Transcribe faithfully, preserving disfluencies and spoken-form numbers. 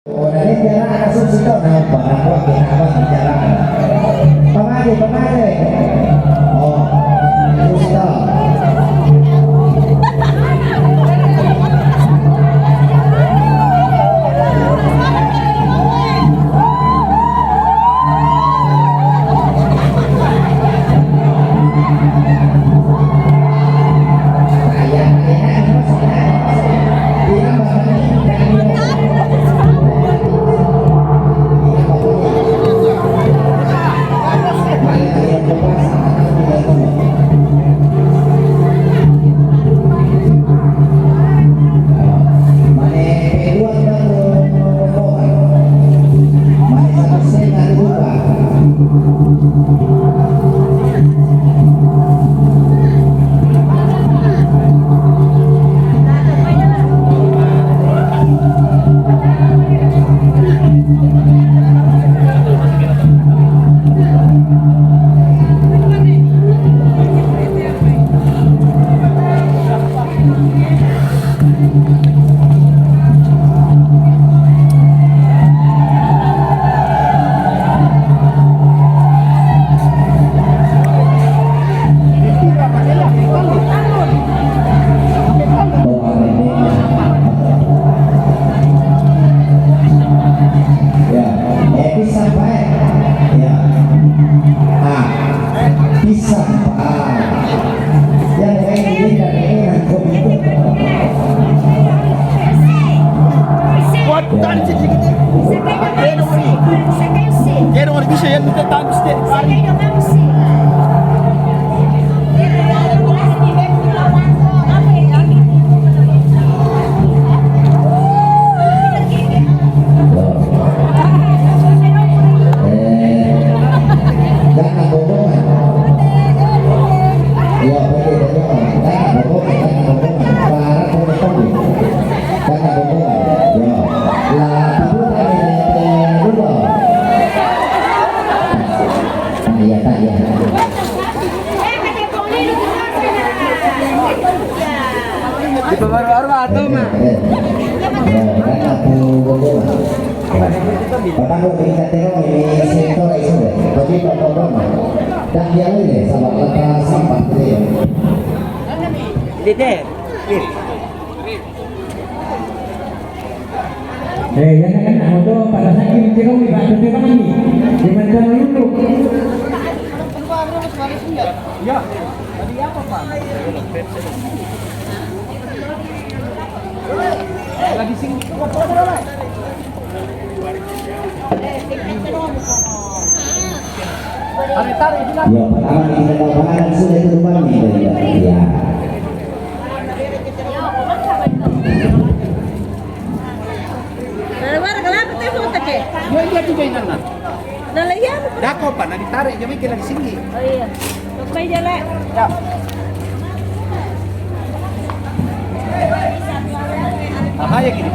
Ora le jalan, susito, nampak, nampak, kita apa bicara. Pamade, pamade. Oh, susito. Ya, eh, pisang, Pak. Ya. Ah, pisang, Pak. Yang lain ini dan ini nangkep itu. Kuat, tahan sedikit. Dia nomor ini. Dia nomor bisa ya, kita tahan sedikit. Di baru-baru atau mah? Patang lo tingkat terong ini sektor isu deh. Tapi Pak Bambang, dah dia ini sama kata sampah dia. Dede. Eh, ya kan, nak motor pada sakit, terong di batu terong ni. Dia macam lulu. Ya. Tadi apa, Pak? Lagi sing. Tarik-tarik, bilang. Ya, pertama kita mau bahan sudah itu rumah ni. Ya. Nah, luar kenapa teh mau teke? Ya, iya juga inang, nah. Nah, lah, iya. Dako, Pak, nah, ditarik, jangan kena di sini. Oh, iya. Sampai jalan. Ya. Bahaya gini.